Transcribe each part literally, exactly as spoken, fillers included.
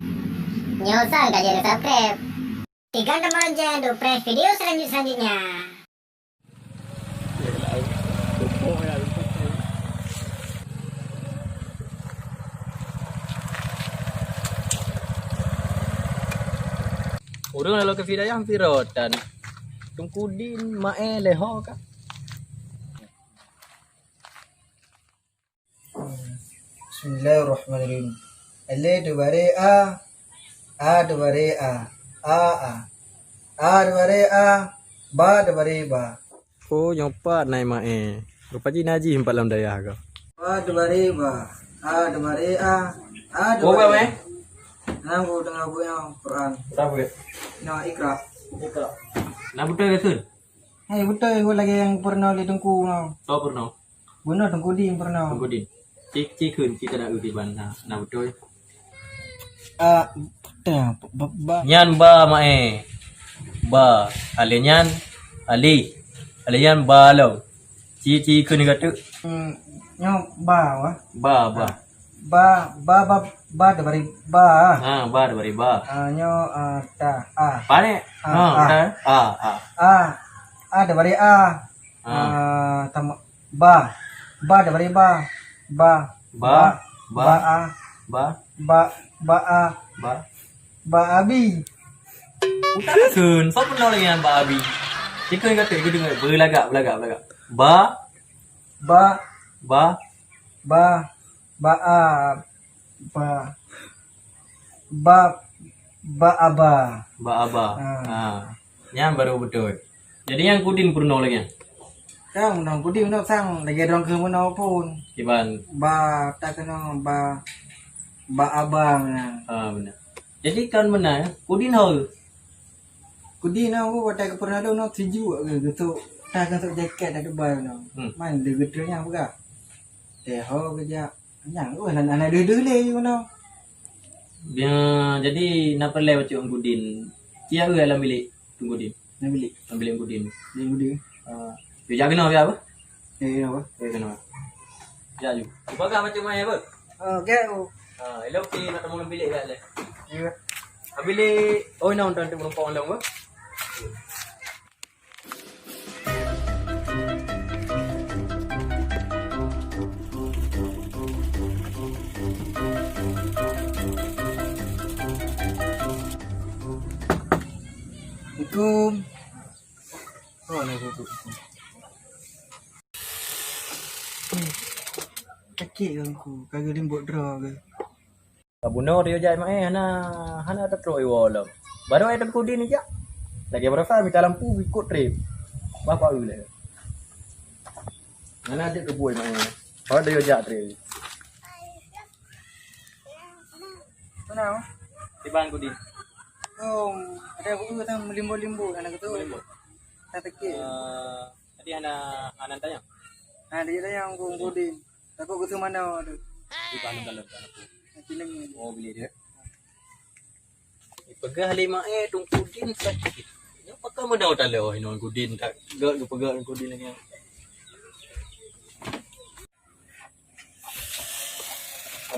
Nyoe sang ka jadi subscribe. Tekan tombol lonceng untuk fresh video selanjut-selanjutnya. Ureueng lalu keu Hidayah piro tan? Teungku Din, Maé, Leho ka? Bismillahirrahmanirrahim. Alif dibaré a, a dibaré a, a a. A dibaré a, ba dibaré ba. Oh, nyoe pat nai Maé. Rupa jih na jih pat lam dayah ka. Ba dibaré ba, a dibaré a, a dibaré. Nang ku teungoh buet nyoe Quran. Nyoe Iqra. Iqra. Na beutôi ka kheun? Hai, beutôi, lagèe nyang peurunoe lé Teungku nyoe. Soe peurunoe? Bunoe Teungku Din peurunoe. Teungku Din. Ci, ci kheun, ci tada eu kiban na, na beutôi. Ah, ta, ba, ba. Nyan ba, Maé. Ba. Alé nyan, alé. Alé nyan ba lom. Ci, ci kheun ka teuk. Hmm, nyoe ba, wah. Ba, ba. Ba, ba, ba, ba dibaré ba. Ha, ba dibaré ba. Ah, nyoe, ah, ta, a. Pane? Ah, ha, a. Ta, a, a. A, a dibaré a. Ah. Ah, tam-, ba. Ba dibaré ba. Ba. Ba, ba, ba a. Ba. Ba, ba a. Ba. Ba abi. Utak kheun, soe peurunoe lagèe nyan ba abi? Ci kheun ka teuk, iku deungö, beulagak, beulagak, beulagak. Ba. Ba. Ba. Ba. Ba a. Ba. Ba, ba aba. Ba aba. Ha. Ha. Nyan baru beutôi. Jadi nyang Teungku Din peurunoe lagèe nyan? Kan, Teungku Din meunan sang lagèe droe keuh meunan pun. Kiban? Ba, ta keunoe ba, ba aba meunan. Ha, beuna. Jadi kan meunan, Teungku Din ho? Teungku Din ho, watèe geupeurunoe lôn, nyoe sijuek keuh, geusok, ta geusok jakèt, ta teubai meunan. Hmm. Man, lé geutrön nyang peugah. Teuho geujak. Nyang, oh, hana, hana deuh-deuh lé, you know. Ya, jadi na peureulèe bacut Teungku Din. Ci eu lam bilék Teungku Din. Lam bilék? Lam bilék Teungku Din. Bilék Teungku Din. Ah, you jak keunoe, ya, apa? Ya, ya, apa? Ya, keunoe. Jak ju. Cuba kah bacut main, apa? Oh, oke, oh. Ah, elok ci nak teumeung lam bilék, ya, lé. Iya. Lam bilék, oh, inoe, untuk, untuk menumpang dalam, apa? Assalamualaikum. Oh, na guguk. Sakét gangku, ka geulimbot droe geuh. Ka bunoe tayue jak Maé, hana, hana tatrok iwoe lom. Barô Teungku Din jak. Lagèe baroesa mita lampu ikot trép. Bah, bah, ulèe. Hana jeuet keu buet Maé. Barô tayue jak trép. Kenapa? Kiban Teungku Din. Oh, ada buku tang melimbot-limbot anak tu. Melimbot. Tak sakét. Eh, tadi hana, hana tanya. Ha, dia tanya Teungku Din. Takot keu teumanoe tu. Di balon-balon kan aku. Nanti lagi. Oh, boleh dia. Peugah lé Maé Teungku Din sakét. Nyoe pakon meunoe taloe inoe Teungku Din tak gèt geupeugah Teungku Din lagèe nyan.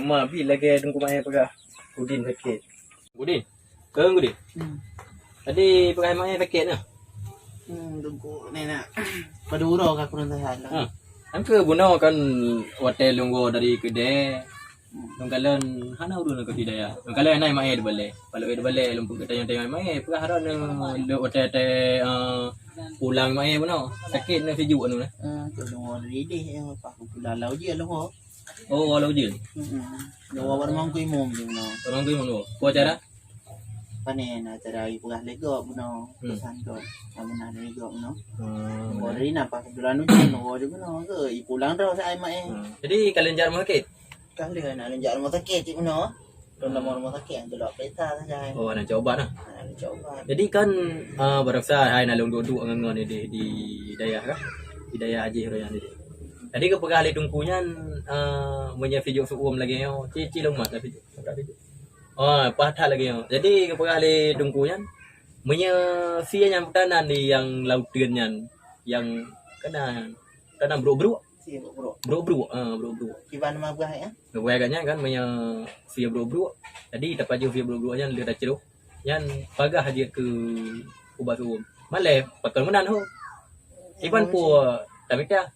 Ama bi lagèe Teungku Maé peugah Teungku Din sakét. Teungku Din. Keu Teungku Din. Hmm. Tadi peugah Maé sakét nah. Hmm, Teungku ni nak. Padum uroe ka kurang sihat lah. Ha. Kan keu bunoe kan watèe lôn woe dari keudè. Hmm. Lôn kalon hana ureueng keu di dayah. Lôn kalon na Maé di balè. Kalau di balè lôn peugah tanyong-tanyong Maé, peugah droeneuh lôn watèe-watèe, eh, pulang Maé bunoe. Sakét na sijuek anu nah. Hmm, tu lôn woe dari deh, eh, pas pulang lau je lôn woe. Oh, lau je. Hmm. Lôn woe bareng Teungku Imum je bunoe. Bareng Teungku Imum tu. Apa acara? Pane na acara ipeugah lé gob bunoe, hmm, pesan gob. Nyang meunan lé gob bunoe. Hmm. Lôn woe dari na pas bulan ujan, lôn woe di bunoe keu ipulang droe si Maé. Hmm. Jadi, ka lheueh jak rumoh sakét? Ka lheueh na lheueh jak rumoh sakét cit bunoe. Lôn tamong rumoh sakét, lôn lap kereta saja. Oh, na cok ubat nah. Na cok ubat. Jadi kan, ah, baroesa hai na lôn duek-duek ngon-ngon di, di dayah kah? Di dayah Aceh Royan tadi. Jadi geupeugah lé Teungku nyan, ah, meunyoe sijuek seuuem lagèe nyoe, ci, ci lôn mat lah sijuek. Oh, paih that lagèe nyoe. Jadi geupeugah lé Teungku nyan, meunyoe sie nyang peutanan di nyang lauteuen nyan, nyang kana, kana brok-brok. Sie brok-brok. Brok-brok, ah, brok-brok. Kiban nama buah ya? Buah agak nyan kan, meunyoe sie brok-brok, Jadi tapajoh pih brôk-brôk nyan lheueh tacroh. Nyan pagah jeuet keu ubat su'um. Malée pakon meunan ho. Iban peue tamita.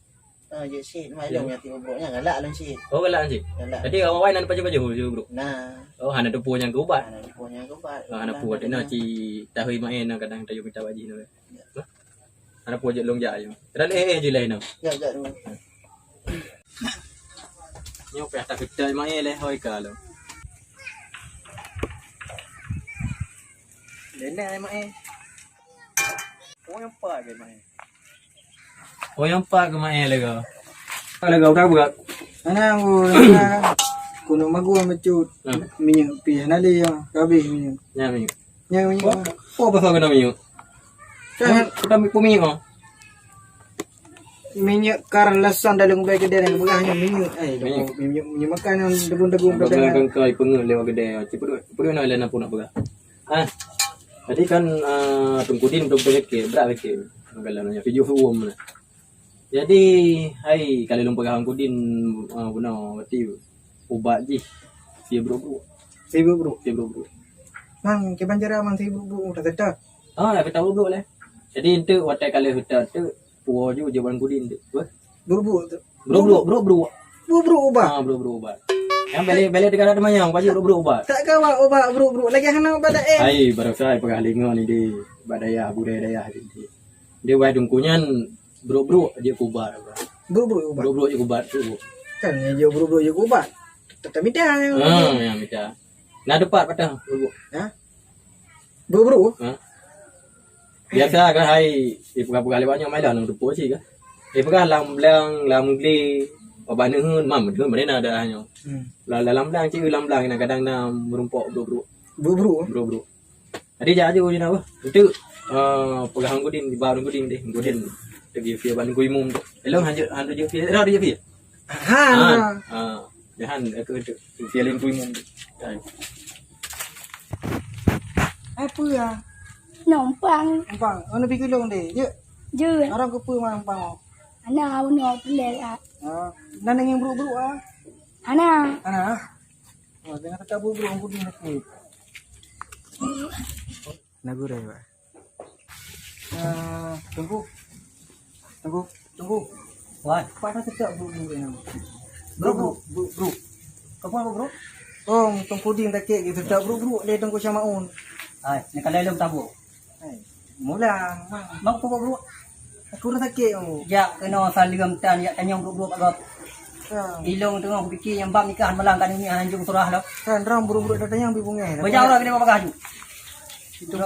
Ah, jeuet sit, mak, ya, lôn nyang tiep brôk nyan galak lôn sit. Oh, galak sit. Galak. Jadi awai-awai nan pajoh-pajoh tiep brôk. Nah. Oh, hana teupeue nyang keu ubat. Hana teupeue nyang keu ubat. Oh, hana peue. Nah, ci tahu main kadang tayue mita bajih. Hana peue, jeuet lôn jak. Kadang eh eh jilai no. Jak, jak dulu. Nyoe payah takeutai main leh hoi ka lôn. Lene main. Oh, nyampa ke main. Oh, nyampa ke main leh kau. Kalau kau dah buat. Mana aku? Kuno magu bacut. Hmm. Minyeuk pih hana lé ya. Habis minyeuk. Ya minyeuk. Ya minyeuk. Oh, oh pasal kena minyeuk. Kan kita ambil minyeuk oh. Minyeuk kar lasan dalam bai kedai yang peugah nyan minyeuk. Eh, minyeuk. Minyeuk, minyeuk makan yang debu-debu. Abang peugah kan kau peungeuh lewat kedai. Cepat dulu. Cepat dulu nak lain apa nak peugah. Ah. Jadi kan ah, Teungku Din betul-betul fikir, berat fikir. Kalau nanya video forum lah. Jadi, hai kalau lôn peugah Teungku Din ah, guna berarti ubat jih. Fibro bro. Fibro bro. Fibro bro. Mang, kiban cara mang fibro bro udah tetap. Ah, dah tetap bro lah. Jadi entuk watai kalau tetap tu puo ju jawaban Teungku Din tu. Apa? Bro bro tu. Bro bro, bro bro. Bro bro ubat. Ah, bro bro ubat. Yang balik balik dekat ada mayang, pasti bro bro ubat. Tak kawa ubat bro bro. Lagi hana ubat lain. Hai, baru saya peugah lingo ni di badaya budaya daya di. Dia wai dungku nyan brok-brok jeuet keu ubat. Brok-brok ubat. Brok-brok jeuet keu ubat tu. Kan jeuet brok-brok jeuet keu ubat. Tetap mita. Ha, ya mita. Nah, depan patah brok-brok. Ha? Brok-brok? Ha? Biasa kan hai, eh, peugah-peugah lewat nyoe mai dah nang teupeue cit kan. Eh, peugah lam blang, lam gle, babah neuheun, mam neuheun mana ada nyoe. Hmm. La- Dalam blang cit, lam blang kadang na meurumpok brok-brok. Brok-brok? Brok-brok. Jadi jak aju je na beuh. Enteuk eh peugah Teungku Din, ba Teungku Din deh. Teungku Din. Teujeuet fie ban Teungku Imum tu. Elong hanjeuet han teujeuet fie. Ira teujeuet fie. Ha. Ha. Jahan aku tu. Fie lain Teungku Imum tu. Hai. Apa ya? Numpang. Numpang. Oh, nabi gelong deh. Je. Je. Orang kepe mah numpang. Ana uno pelek ah. Ha. Nan yang brok-brok ah. Ana. Ana. Oh, dengan tetap brok-brok Teungku Din lagi. Lagu dah, Pak. Ah, tunggu. Tunggu, tunggu. Wan. Pada sejak bro bro ni. Bro bro, bro bro. Kau apa bro? Oh, Teungku Din takik gitu. Tak bro bro dia Teungku Syamaun. Hai, ni kalau lom tabu. Hai, mula, mang. Mang apa bro? Aku dah sakit tu. Jak kena salam tan, jak tanyong bro bro kat gop. Ilong tengok fikir nyang bab nikah malam kat dunia anjung surah lah. Kan ram bro bro dah tanyong bi bungeh. Bajau lah kena bagah ju. Itu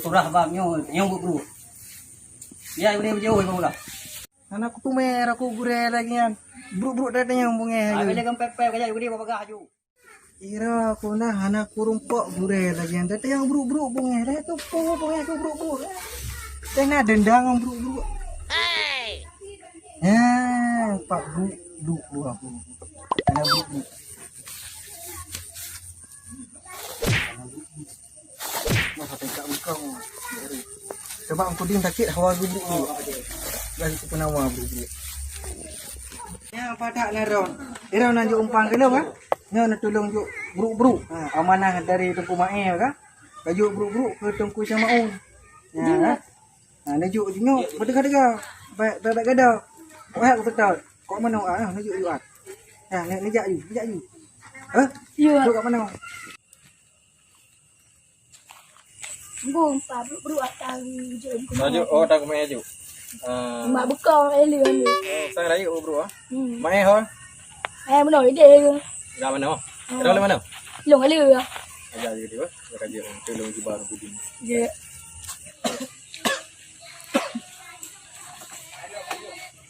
surah bab nyo, nyong bro bro. Ya, boleh bajau bro lah. Anak aku tu mer aku gureh lagi kan. Bro bro dah tanyong bungeh. Ah, bila kan pepep kajak gede bagah ju. Ira aku nah anak kurung pok gureh lagi kan. Dah tanyong bro bro bungeh dah tu po bungeh tu bro bro. Tengah dendang bro bro. Hai. Ha, pak bro bro bro aku. Anak bro bro. Wah, sampai kat engkau. Sebab engkau dia sakit hawa gubuk tu. Dah itu penawa gubuk. Ya, padak na ron. Ira nak juk umpan kena kan? Nyo nak tolong juk bruk-bruk. Ha, amanah dari Teungku Maé kan? Kajuk bruk-bruk ke Teungku Syamaun. Ya, kan? Ha, nak juk nyo, beutega-tega. Baik, baik, baik gada. Wah, aku tetap. Kok mana ah, nak juk juk ah. Ha, nak nejak ju, nejak ju. Ha? Ya. Juk kat mana? Bung, pabrik bru atau jom. Laju, oh, tak kemai laju. Ah. Mak bekong elok ni. Oh, sang rayu bru ah. Hmm. Mai ho. Eh, benar ide ke? Dah mana? Oh. Dah mana? Long elok ya. Aja aja dia. Dia kerja tu long jibar tu. Ya.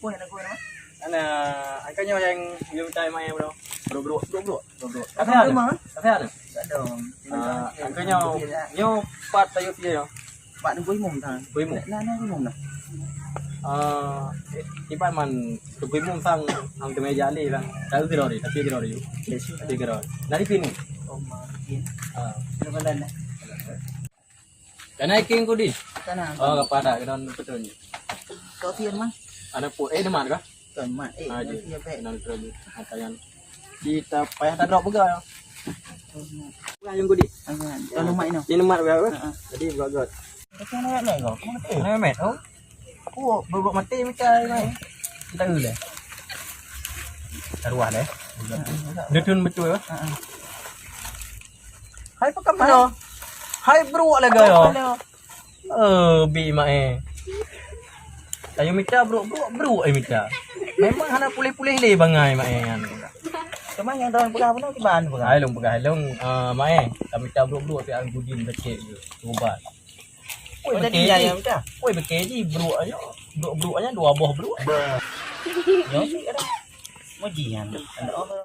Pun ada guna. Ana, angka nyoe nyang nyang cai mai bro. Bro bro bro bro. Bro bro. Tapi ada. Tapi ada. Ada. Ah, angka nyoe nyoe pat tayo pie yo. Pat nunggu imum tang. Nunggu imum. Nah, nah imum dah. Ah, iban man nunggu imum tang nang kemeja ni kan. Tahu kira ni, tapi kira ni. Tapi kira. Dari sini. Oh, makin. Ah. Berapa dah? Kana iking kudi? Kana. Oh, ka padak, ka daun beutôi. Kau pian mah? Ada pu, eh, demat kah? Kan mat, eh, ah, dia baik. Nan terus. Apa yang kita payah tak drop juga ya. Lah yang gudi. Lalu mak ino. Ini mak berapa? Jadi berapa? Macam mana nak kau? Mana met? Oh. Oh, berbuat mati macam ni. Kita dulu lah. Taruh deh. Dia turun betul lah. Hai pakai mana? Hai bro lagi ya. Eh, bi mak eh. Ayo mita bro, bro, bro eh mita. Memang hana pulih-pulih le bangai mak eh. Cuma yang dalam pegang pun kiban pegang. Hai long pegang long. Ah, mak eh, kami mita bro, bro tapi ang gudin becek je. Coba. Woi, jadi ya mita. Woi, becek ji bro aja. Bro, bro aja dua boh bro. Ya sih ada. Mujian. Ada orang.